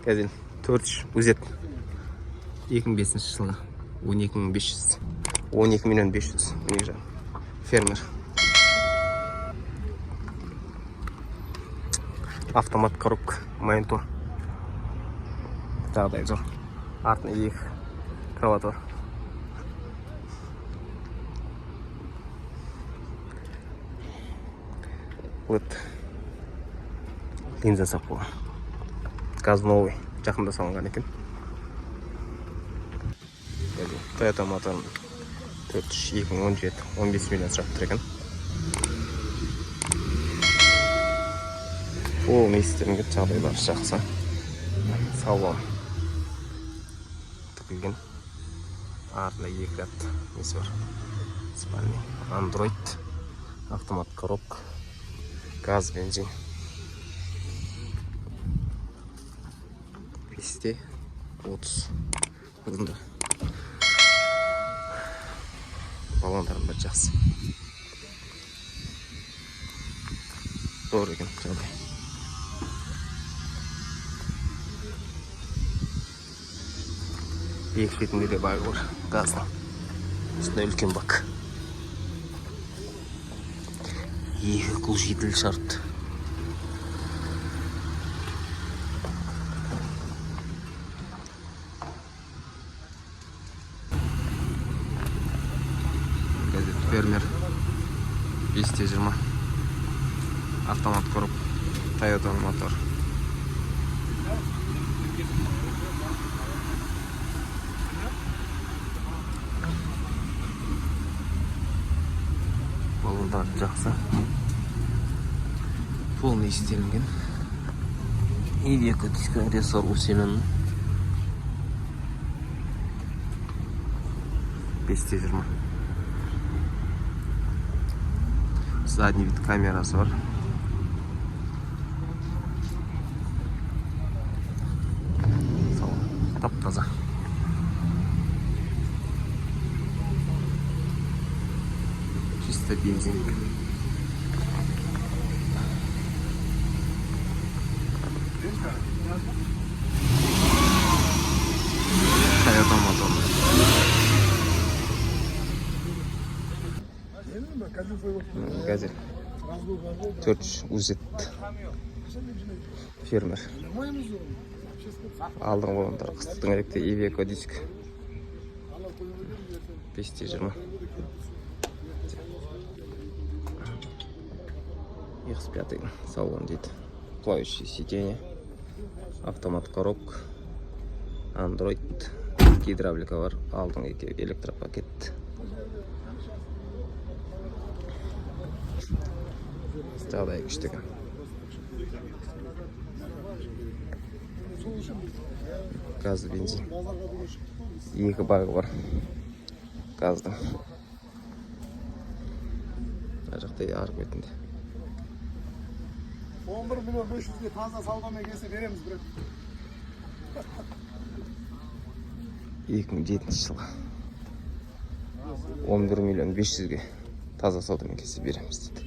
Газель 4 UZ 2005 жылғы 12 500, 12 миллион 500, 12,5. Фермер. Автомат коробка, монитор. Жағдайы зор. Артында екі кровать бар. Вот. Линза сап болған. Газ новый, жақында салынған екен. Toyota моторын 4 2017, 15 миллион сұрап тұр екен. Полный істелінген, жағдайлары жақсы. Салон тігілген. Артында екі ряд несі бар. Спальный. Android, автомат коробка, газ, бензин. 5 те 30 ұзындығы. Баллондарының бәрі жақсы. Зор екен жағдай. Екі шетінде де багы бар газдың. Үстінде үлкен бак. Екі глушитель шарт. Газель Фермер 5 те 20, автомат коробка, Toyota мотор. Баллондары жақсы, полный істелінген. Ивеко диск, рессор усиленный. 5 те 20. Задний вид камерасы бар. Салон тап таза, чисто бензин. Toyota моторы. Газель 4 UZ Фермер. Алдыңғы баллондар қыстық, дөңгелекте Ивеко диск. 5 те 20. X5 салон дейді. Плавающее сиденье, автомат коробка, Android, гидравлика бар, алдыңғы екеуі электропакет. Жағдайы күшті екен. Газ, бензин. Екі багы бар газдың. Мына жақта арғы бетінде. 11 миллион 500-ге таза саудамен келсе береміз, бірақ. 2007 жылғы 11 миллион 500-ге таза саудамен келсе береміз дейді.